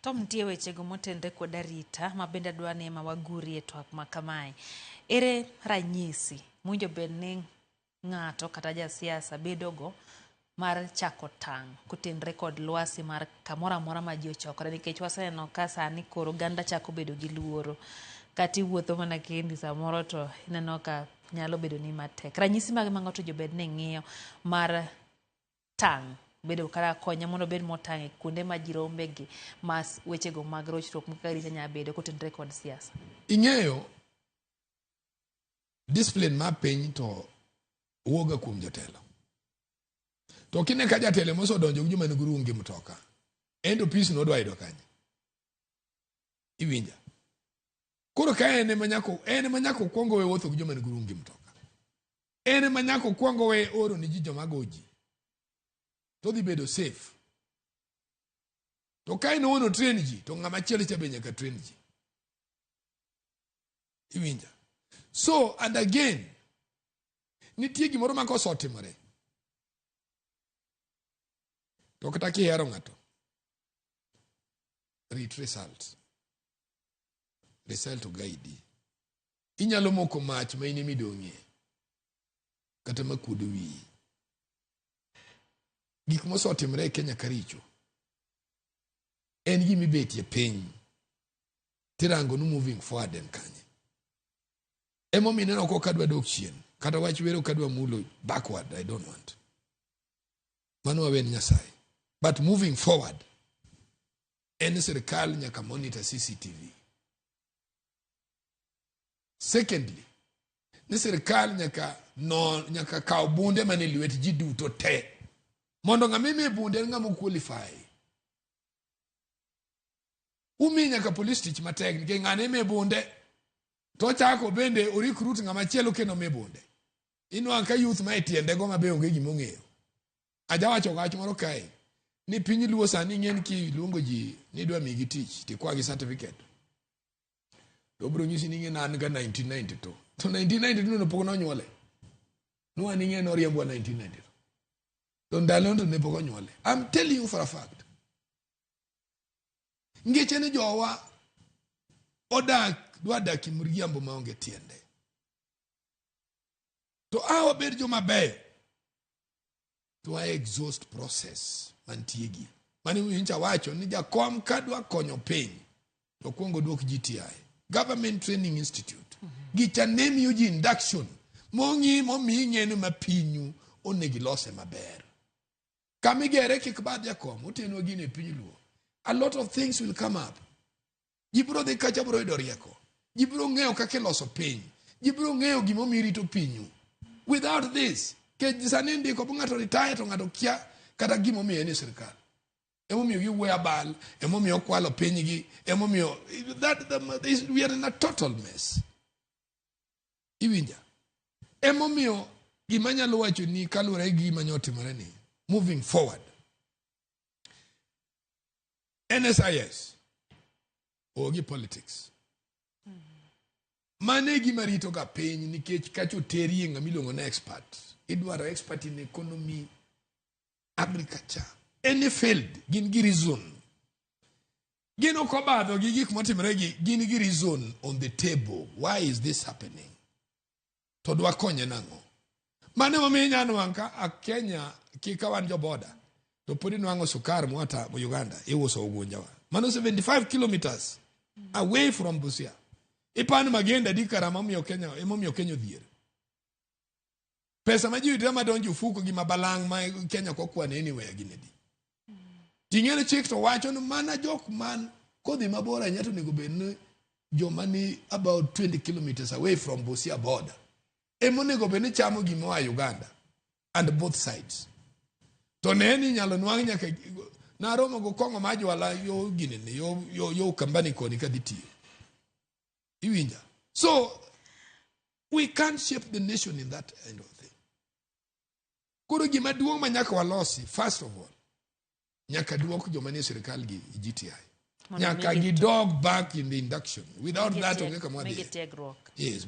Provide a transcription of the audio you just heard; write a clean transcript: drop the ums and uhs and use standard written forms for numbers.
Tom, nitie wechego motenre kod arita ma bende adwa ni ema wagurie twak ma kamae. Ere ranyisi mowinjo bed ni ng'ato kata jasiasa bedogo mar chako tang' kotenre kod lwasi mar kamoro amora ma ji ochokore, nikech waseneno ka sani koro oganda chako bedo gi luoro, kata iwuotho mana kendi samoro to ineno ka nyalo bedo ni matek. Ranyisi mage ma ng'ato onego bed ni ng'iyo mar tang' bedo kata konye mondo obed motang' e kuonde ma ji rombe gi ma wechego mag rochruok kaka arita nyalo bedo kotenre kod siasa? Ing'eyo discipline mar piny to wuoga kuom jotelo. To kine ka jatelo mosedonjo gi joma nigi rungi mtoka, en to peace nodwa yudo kanye? Iwinja? Koro ka en ema nyaka, en ema nyaka okwongo we wuotho gi joma nigi rungi mtoka, en ema nyaka okwongo we oro ni ji joma go ji, to dhi bedo safe. To ka en owuon otrain ji, to ng'ama chielo cha be nyaka train ji. Iwinja? So and again, nitie gimoro ma kosetimore to kata kihero ng'ato, rit result. Result oguide. Inyalo moko mach ma in emidong'ie kata makuodo wiyi. Gik mosetimore e Kenya karicho en gima ibetie piny tirango ni moving forward en kanye. Emomiyo ineno ka ok adwa dok chien, kata wach wero ok adwa mulo backward, I don't want. Mano wawe ni Nyasaye. But moving forward en sirikal nyaka monitor CCTV. Secondly, ni sirikal nyaka no nyaka kaw bunde mane lwet ji duto te mondo ng'ama imiye bunde en ng'ama qualify. Umi nyaka police tich matek nikech ng'ane imiye bunde to ochako bende o recruit ng'ama chielo kendo miye bunde. Inwang'o ka youth ma e tiende go ma be onge gima ong'eyo. Ajawacho wach moro kae ni piny Luo sani ing'e ni kiluongo ji ni idwa migi tich tikwagi certificate, to obiro nyisi ni ing'e ni an ga 1992, to 1992 no pok nonyuole. Nwa ni ing'e noriembwa 1992, to ndalo to ne pok onyuole. I'm telling you for a fact. Ngeche ni jowa odak dwa dak e mriambo maonge tiende. To a wabed joma beyo to wa exhaust process mantie gi. Mane nyocha wacho ni jakom ka dwa konyo piny to kuongo duok GTI, Government Training Institute. Gicha ne miyo ji induction mong'i momiyi ng'eno ma pinyu onego ilose maber. Kamigere kik bad jakom otenwa gino e piny Luo. A lot of things will come up. Ji biro dhi kacha, biro yudo rieko. Ji biro ng'eyo kaka iloso piny. Ji biro ng'eyo gimomiyo irito pinyu. Without this, kech sani ndiko bo ng'ato retire to ng'ato kia kata gimomiyo en e sirikal. Emomiyo giwuoyo abal, emomiyo okwalo pinygi, emomiyo that the, we are in a total mess. Iwinja? Emomiyo gima anyalo wacho ni kaluwore gi gima nyotimore ni moving forward, NSIS ogi politics. Mano e gima rito ga piny nikech kacha oterie ng'ama iluongo ni expert. Idwaro expert in economy, agriculture, any field, gin gi reason. Gin ok obadho gi gik motimore gi, gin gi reason on the table. Why is this happening? To dwa konye nang'o? Mano emomiyo inya nwang' ka a Kenya kika wan jo boda to pod inwang'o sukar moa Uganda iuso Ugunja wa. Mano 75 kilometers away from Busia. Ipani magenda di kara momiyo Kenya, emomiyo Kenya odhier. Pesa ma ji yudre madonjo ofuko gi mabalang' ma Kenya ok okwan anywhere gin adi. Ting'e ni chik to wacho ni mana jok man kodhi mabor ahinya to onego bed ni joma ni about 20 kilometers away from Busia border ema onego bed ni chamo gima oa Uganda and both sides. To ne ni inyalo nwang' nyaka naromo go kong'o ma jwala yo ginene yo Ukambani koni kadhi tiyo. Iwinja? So we can't shape the nation in that kind of thing. Koro gima duong' ma nyaka walosi, first of all, nyaka duok joma nie sirikal gi GTI. Mondo Nyaka migi gidog back in the induction. Without that, onge kama migi wadhiye. tiegruok. Yes.